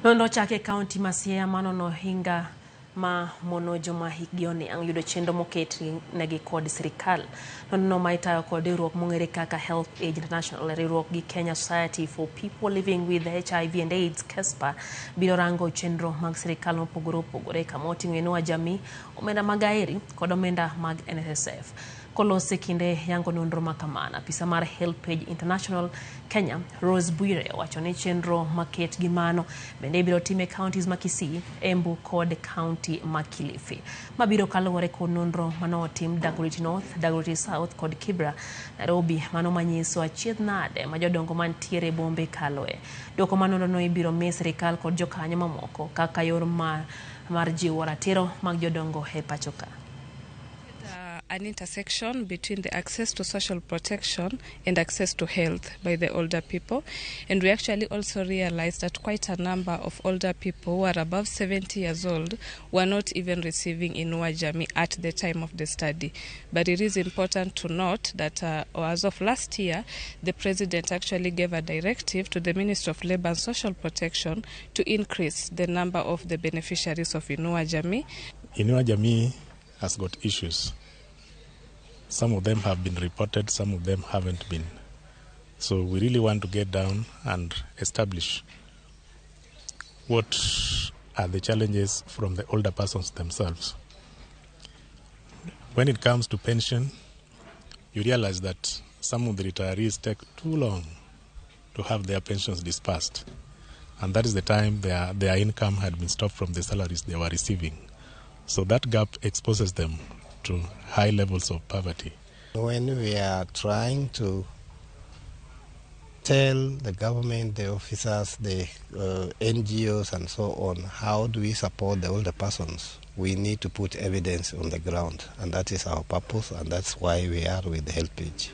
Nonro ochaki e kaunti ma Siaya manono ohinga ma mono joma hikgi oniang' yudo chenro moket negi kod sirikal. Nonrono ma itayo kod riwruok mong'ere kaka HelpAge International e riwruok gi Kenya Society for People Living with HIV and AIDS KESPA biro rango chenro mag sirikal mopogore opogore kama oting'o Inua Jamii, omenda mag Aheri kod omenda mag NSSF. Kolos e kinde yango nonro ma kamano, apisa mar HelpAge International Kenya, Rose Bwire owacho ni chenro maket gi mano bende ibiro tim e counties ma Kisii, Embu kod county ma Kilifi. Mabiro kaluwore kod nonro manotim Dagoretti North, Dagoretti South kod Kibra, Nairobi, mano manyiso achiedh nade ma jodongo mantiere e bombe kaloe. Duoko mar nonrono ibiro mi sirikal kod jokanyo mamoko kaka yor mar jiwo ratiro mag jodongo e pacho ka. An intersection between the access to social protection and access to health by the older people. And we actually also realized that quite a number of older people who are above 70 years old were not even receiving Inua Jamii at the time of the study. But it is important to note that as of last year, the president actually gave a directive to the Ministry of Labor and Social Protection to increase the number of the beneficiaries of Inua Jamii. Inua Jamii has got issues. Some of them have been reported, some of them haven't been. So we really want to get down and establish what are the challenges from the older persons themselves. When it comes to pension, you realize that some of the retirees take too long to have their pensions dispersed. And that is the time their income had been stopped from the salaries they were receiving. So that gap exposes them to high levels of poverty. When we are trying to tell the government, the officers, the NGOs and so on, how do we support the older persons, we need to put evidence on the ground, and that is our purpose, and that's why we are with the HelpAge.